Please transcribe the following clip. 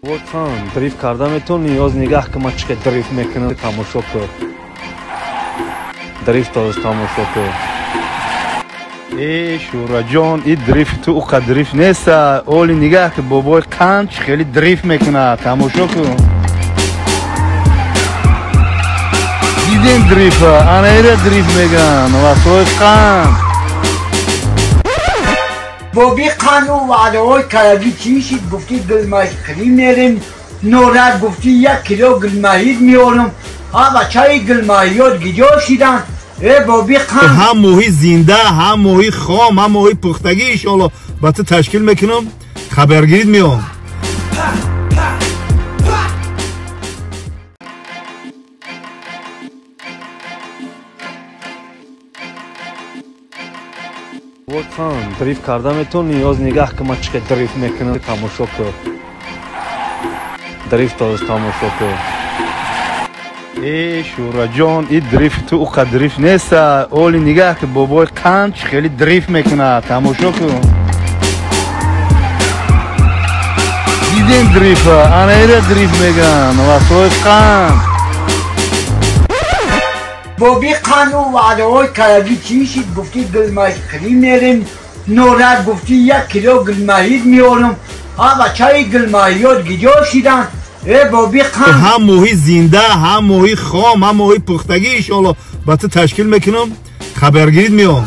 Ватан дрифт карда метавонӣ? Ёз нигаҳ ки ман чӣ қадр дрифт мекунам, тамошо кун. Дрифт оз тамошо кун. Э Шӯраҷон, и дрифт ту уқа дрифт неста. Оли нигаҳ ки бобои қанд чӣ хеле дрифт мекунад, тамошо кун. Дидем дрифа, ана ира дрифт меган, васои қанд. Боби қанду ваъдаҳои карагӣ чӣ шид? Гуфтӣ гулмаҳӣ мерем, норад гуфтӣ як кило гулмаҳид меорам. А бачаи гулмаҳиёт гиҷо шиданд? Э боби қанд, ҳам моҳи зинда, ҳам моҳи хом, ҳам моҳи пухтагӣ иншоалло ба ту ташкил мекунам, хабаргирит меом. Ватан дрифт карда метавонӣ? Ёз нигаҳ ки ман чӣ қадр дрифт мекунам, тамошо кун. Дрифт оз тамошо кун. Э Шӯраҷон, и дрифт ту уқа дрифт неста. Оли нигаҳ ки бобои қанд чӣ хеле дрифт мекунад, тамошо кун. Дидем дрифа, ана ира дрифт меган, васои қанд. Боби қанду ваъдаҳои карагӣ чӣ шид? Гуфтӣ гулмаҳӣ мерем, норад гуфтӣ як кило гулмаҳид меорам. А бачаи гулмаҳиёт гиҷо шиданд? Э боби қанд, ҳам моҳи зинда, ҳам моҳи хом, ҳам моҳи пухтагӣ иншоалло ба ту ташкил мекунам, хабаргирит меом.